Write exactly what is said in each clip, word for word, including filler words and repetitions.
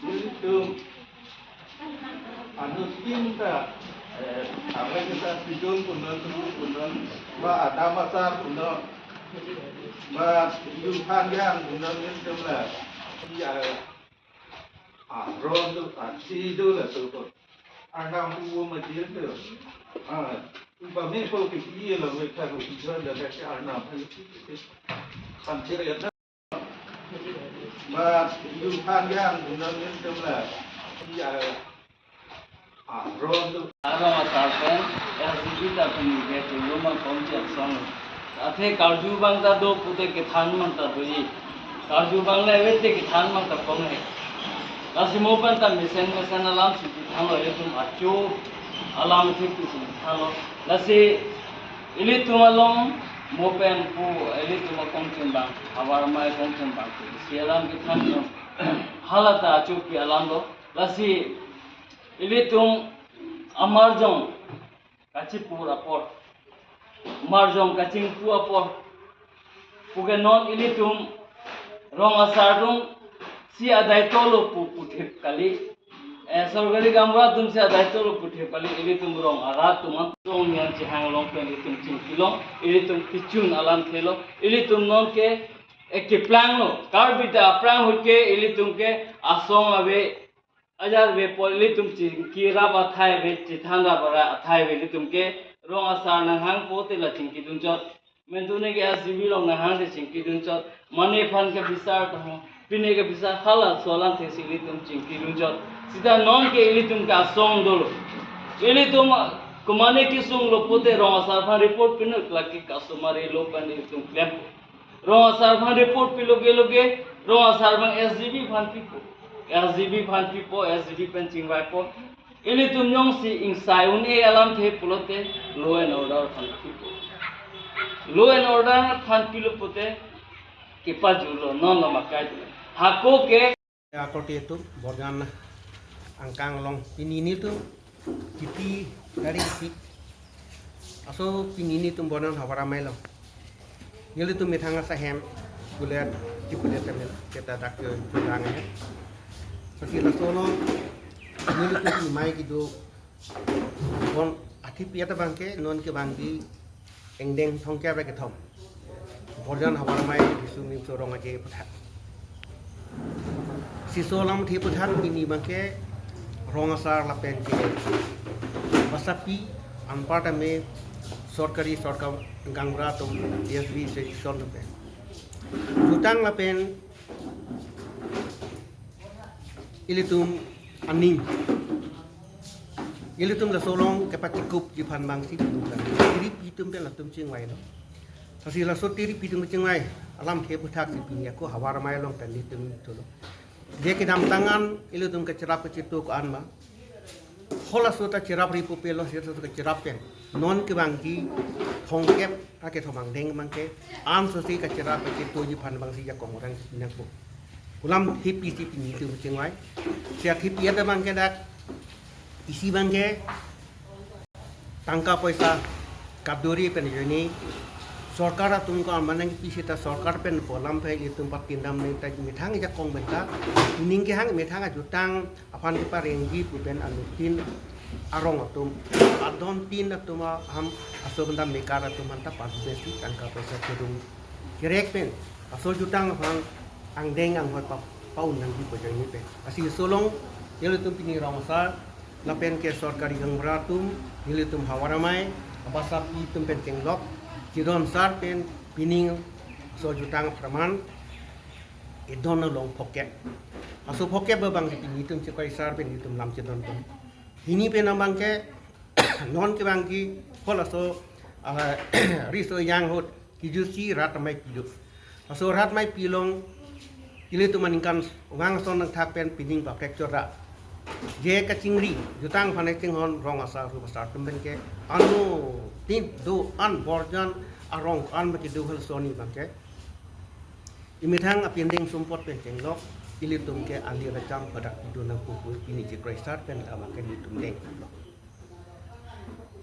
Ilitum anuttin ta, eh, kave kita pidun punon, tulu punon, ba adam asar punon, ba yuphan yang punon, ilitum la, ya, aron tu, asi tu la tu tu. Arnam pu majil tu. Ah, iba me po ke iya la we kan ujian da ke arnam. Kan ciri ada. Ba yuphan yang punon, ilitum la, ya, aron tu. Arong asar pen, ya, sidi ta pini ke tu luma kom cek song. Athe karju abang ta do pute kethan abang ta do i. Karju abang le wete kethan abang ta kom he. Lasi mo pen ta mesen mesen alam si kethan lo, ilitum acho alam thik si kethan lo. Lasi ilitum along mo pen pu ilitum akongchun abang, Havar Amei akongchun abang tu si alam kethan lo. Hala ta acho pi alam lo. Lasi ilitum amarjong kachipur apor, amarjong kachingpu apor, puke non ilitum rong asar atum si adai tolo pu puthip kali. Eh, sorkari gaonbura atum si adai tolo puthip kali, ilitum rong arat atum an tong nian chehang long pen ilitum chingki long, ilitum pichun alam thelo, ilitum non ke, eh, keplang lo, Karbi ta aphrang ahut ke ilitum ke asong ave, ajar ave pu ilitum chingki rap athai ave, chethan rap athai ave, ilitum ke rong asar nanghang pote la chingki dunchot. Mentune ke S G B along nanghang te chingki dunchot. Mane aphan ke bisar ta ho. Pine ke bisar hala solan te si ilitum chingki dunchot. Sita non ke ilitum ke asong dolo. Ilitum komane kesung lo pote rong asar aphan report pinut lake customary law pen ilitum klem. Rong asar aphan report pi loge loge, rong asar abang S G B aphan pipo. S G B aphan pipo, S G B pen chingvaipo. Ilitum jongsi ingsai un-e alamthe pulote law and order aphan pipo. Law and order aphan pilo pote kepajutlo, non lama kai tu. Hako ke akorte atum, Borjan angkang along pini nelitum tipi dari tipi. Aso pini nelitum Borjan Havar Amei along. Nelitum methang asahem kulet, kulet temel, kita dak ke jodang ya. Sasi laso along nelitum pini mai kedo bon athip ya ta abang ke, non ke abang ke angdeng thongkep ra kethom. Borjan Havar Amei Riso Nimso Rong Aje aphuthak. Siso alamthe aphuthak pini abang ke rong asar lapen ke basapi anparta me sorkari sorkar gaonbura atum S B se ison lapen jutang lapen ilitum aning. Ilitum laso along kepachikupji aphan abang si ilitum tiri pi atum pen latum chingvai lo. Sasi laso tiri pi atum chingvai alamthe aphuthak si pini ako Havar Amei along pen nelitum thulo. Je kedamtang an ilitum kacherap kachetu ko-an ma. Halaso ta cherap ri pupe lo, sirso kacherap pen. Non ke abang ke thongkep ra kethom angdeng abang ke, anso si kacherap kachetuji aphan abang si jakong orang nangpo. Alamthe pi si pini nelitum chingvai. Si athip ya ta abang ke dak isi abang ke tangka poisa kaduri pen ajoine sorkar atum ko amanang pi seta sorkar pen polam pe itum patin dam neng ta methang jakong pen ta ining kehang methang ajutang aphan keparengji pu pen anuttin arong atum adon tin atum aham aso benda mekar atum anta padu besi tangka poisa kedung kerek pen aso jutang aphan angdeng anghoi pa paun nangji pu ajoine pen. Lasi laso along nelitum pini rong asar lapen ke sorkari gaonbura atum, nelitum Havar Amei, abasapi atum pen chenglok, chedon sar pen pining aso jutang apharman, edon along phokep. Aso phokep abang ke pini itum chekai sar pen itum lam chedon pon. Pini pen abang ke, non ke abang ke, halaso, ah, riso yang ahut, kijutsi rat amei pilo. Laso rat amei pi along ilitum aningkan vang ason nangthak pen pining ba fracture ra. Je kachingri, jutang aphan chinghon rong asar ru asar atum pen ke. Anuttin do-an Borjan arong an ba kedo halaso arni abang ke. Imethang apindeng sumpot pen chenglok, ilitum ke ali racham padak pido nangpo pu pini chekai sar pen abang ke ilitum deng.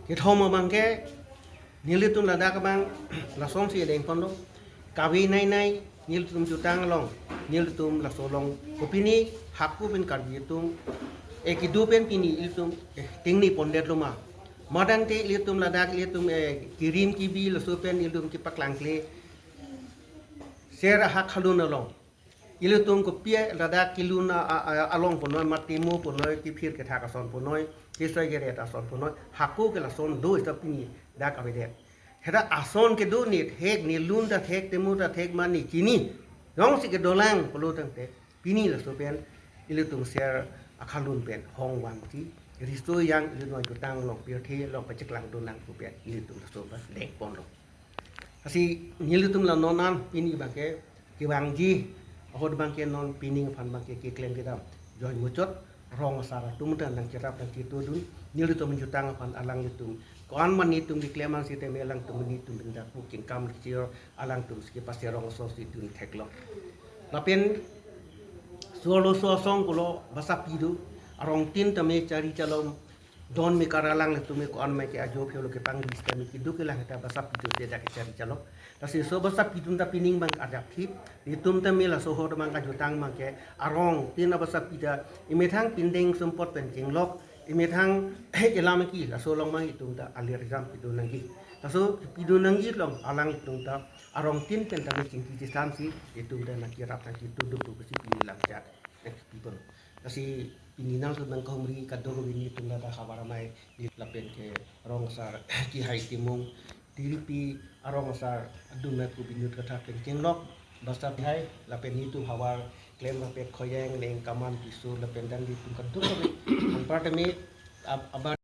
Kethom abang ke, Nelitum ladak abang lasonsi dengponlo. Kave nei nei nelitum jutang along, nelitum laso along kopine hako pen Karbi atum eh kedo pen pini ilitum eh tingni pondetlo ma. Madang te ilitum ladak ilitum eh kirim kibi laso pen ilitum kepaklangkle ser ahak halun along. Ilitum kopi ladak kelun a, a, a, along punoi, matimo punoi, kephir kethak ason punoi, kesoi keret ason punoi, hako ke lason do ista pini dak avedet. Hera ason kedo ne thek, ne lun ta thek, timo ta thek, mane chini. Jongsi kedolang pulo tangte, pini laso pen, ilitum ser akhalun pen, hong vangji, riso yang ilitum jutang along, pirthe along, pacheklang donang pu pen, ilitum laso pen, dengponlo. Lasi nelitum la non an pini abangke kevangji ahut abangke non pining aphan abangke keklem kedam. Joi muchot rong asar atum ta nangcherap nangchetudun nelitum jutang aphan alanglitum. Ko-an mane tum keklem an sitame alangtum mane tum binda pu kingkam kechir alangtum si kepase rong asor si dun theklong. Lapen solo so asong pulo basapi do arong tin tame chari chalom don me karalang le tume ko-an mai ke ajo phelo kepangri sitame kedo kelang ta basapi do te dak kechari chalom. Lasi so basapi dun ta pining abang arjap thip. Itum tame laso ahut abang kajutang abangke arong tin abasapi ta imethang pindeng sumpot pen chenglok. Imethang elam ki laso along abang itum ta alir jam kedo nangji. Laso kedo nangji along alanglitum ta arong tin pen tame chingki chisam si itum ta nangcherap nangchetudun pu si pini lamjak. Eh, pipon. Lasi pini nang sudang kahumri kadokave nelitum ladak havar amei lapen ke rong asar Kihai Timung, Tiripi arong asar adum me ku binut kethak pen chenglok, basa Kihai, lapen nelitum havar klem rapet Khoyeng, Leng, Kaman, Piso, lapen dang nelitum kadokave. Anparta me ab-, abar